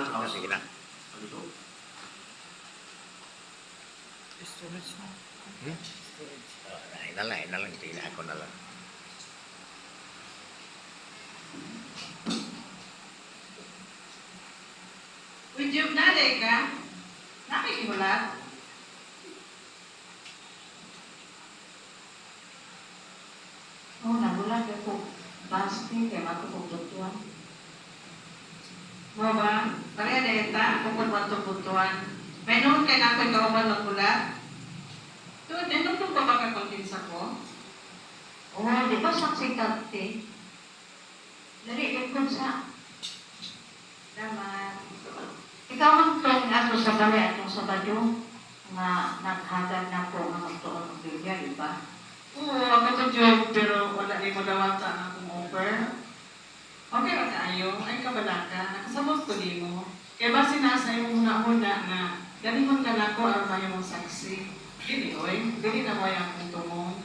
ang house. Sige na. Ano? Storage na. Hmm? Storage. Oh, ay na lang, ay na lang. Sige na, ako na lang. Uy, Jub, naday ka? Nakikihulat? Oh, nagulat ako. Basti, kay matupog butuan. Mo ba? Pareha na ita, bukod watong butuan. May noon kay nako'y kauban maghulat. Tuod, eh, nung pa ba ka sa ko? Oh, di ba saksi kante? Dali, ikon sa. Salamat. Ikaw man tong ato sa balay atong Sabado nga naghagan na po nga magtuon og Biblia, di ba? Oo, ako to, Jub, pero wala ni mo dawata ang akong offer. Okay ra kaayo, ay kabalaka, nakasabot ko nimo. Kaya ba sinasa imong huna-huna nga danihon ka nako aron mahimong saksi. Dili oy, dili na mo ang akong tumong.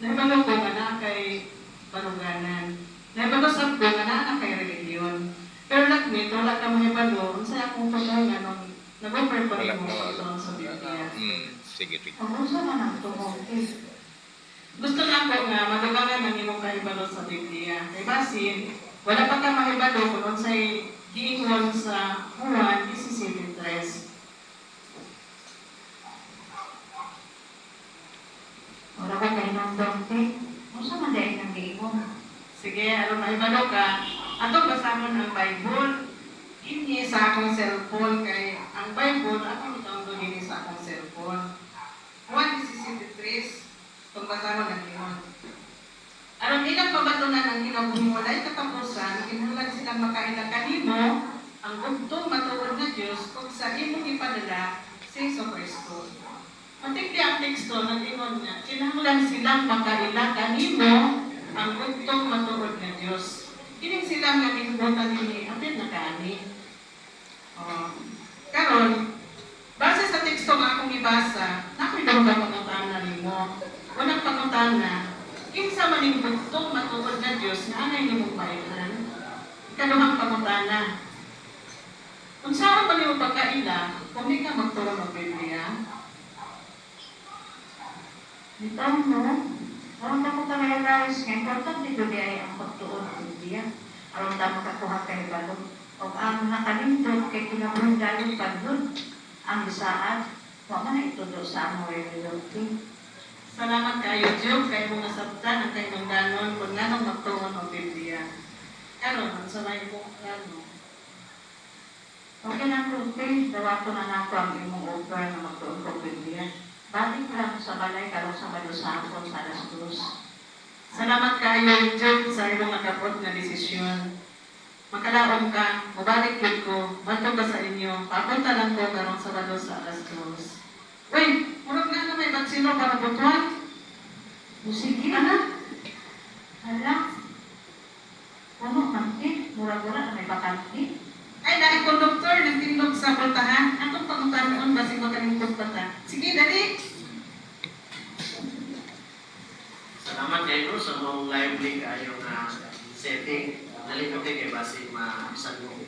Nahibalo ko nga naa kay baruganan. Nahibalo sab ko nga naa na kay relihiyon. Pero lagmit, wala ka mahibalo, unsay akong pagkaon nga nung nag-offer pa Wala, nimo wala. pagtuon sa Biblia. Sige, sige. Ang unsa man ang tumong te? Gusto na ko nga madugangan ang imong kahibalo sa Biblia. Kay basin, wala pa ka mahibalo kung unsay giingon sa Juan 17:3. Wala ko kay nandong te. Unsa man dahil nang giingon? Sige, aron mahibalo ka, atong basahon ang Bible dinhi sa akong cellphone kay ang Bible akong i-download dinhi sa akong cellphone. Juan 17:3, itong basahon ang ingon. Aron ilang pabatunan ang kinabuhing walay katapusan, kinahanglan silang makaila kanimo ang bugtong matuod nga Dios ug sa imong ipadala si Jesu Kristo. Matigdi ang teksto nag-ingon nga kinahanglan silang makaila kanimo ang bugtong matuod nga Dios. Kining sila nga gihugotan dinhi apil na kaani. Oh. Karon, base sa teksto nga akong gibasa, nakoy duha ka pangutana nimo. Unang pangutana, kinsa man ning bugtong matuod nga Dios nga angay nimong pailhan? Ikaduhang pangutana, unsaon man nimo pagkaila kung di ka magtuon og Biblia? Bitaw no? Aron na ko ka-realize nga importante jud ay ang pagtuon og Biblia. Aron ta makakuha kay balo. Og ang nakalindot kay kinabuhi dayon pagyud ang gisaad. Wa man na itudo sa among relihiyon te. Salamat kaayo, Job, kay mong nasabtan ang kahinungdanon kung nganong magtuon og Biblia. Karon, unsa may imong plano? Okay lang ko te, dawato na nako ang imong offer nga magtuon kog Biblia. Balik lang sa balay karong Sabado sa hapon sa 2:00. Salamat kaayo, Job, sa imong nakapot nga desisyon. Makalaom ka, mubalik gyud ko, bantog ka sa inyo, papunta lang ko karong Sabado sa 2:00. Uy, murag na na may batsino para butuan. O sige, Ana? hala. Puno man te, murag wala na may bakante. Ay, dahil konduktor, nagtindog sa pultahan. Atong pangutanoon, basig makalingkod pa ta. Sige, dali! Salamat kayo sa mong lively kayo nga setting. Nalimot kay basi maabsan mo.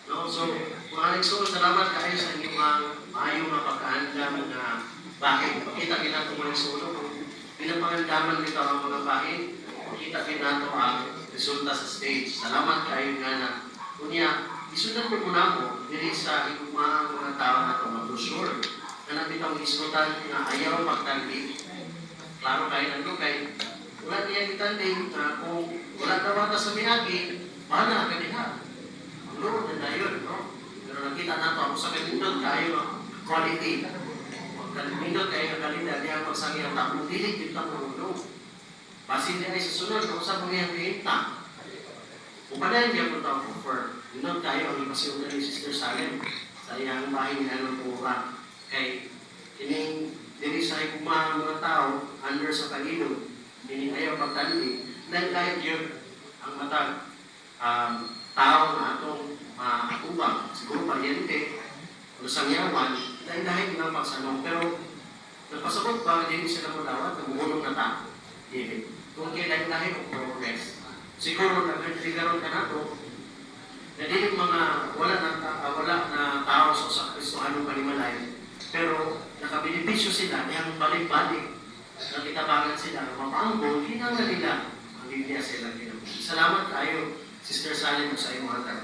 No, so mga nagsuon, salamat kayo sa inyong mga maayo nga pagkaandam nga bahin. Pakita gid nato mga nagsuon kung pinapangandaman nito ang mga bahin, makita gid nato ang resulta sa stage. Salamat kayo nga na unya isunod ko muna mo diri sa higugmaang mga tao na ito mag-brochure na nabitang isutan nga ayaw pagtandi. Klaro kayo nando kay wala niya gitandi na kung wala dawata sa miagi, bahala ka diha. Ang luro na dayon, no? Pero nakita nato ako sa kanindot kayo ang quality. Pagkanindot kayo ang kalidad niya ang pagsangi ang tao, dili gyud ka marunong. Basin niya ay sa sunod, kung sa mga klienta. Upadayon niya kung tao offer. Nindot kayo ang ipasiunan ni Sister Salem sa iyang bahin niya ng pura. Kay kining dili sa higugmaang mga tao under sa Panginoon, kining ayaw pagtandi, dahil yun ang matag tao na atong maatubang, siguro paryente, o sangyawan, dahil nga pagsanong. Pero napasabot ba, dili sila mo dawat, namuhulong na tao. Dili. Kung kailan dahil o progress. Siguro, nag-triggeron ka na to, na dili mga, wala na, panimalay. Pero nakabenepisyo sila dihang balik-balik. Nakitabangan sila nga mapaambon, kinahanglan nila ang Biblia sa ilang kinabuhi. Salamat kayo, Sister Sally, sa imong hatag.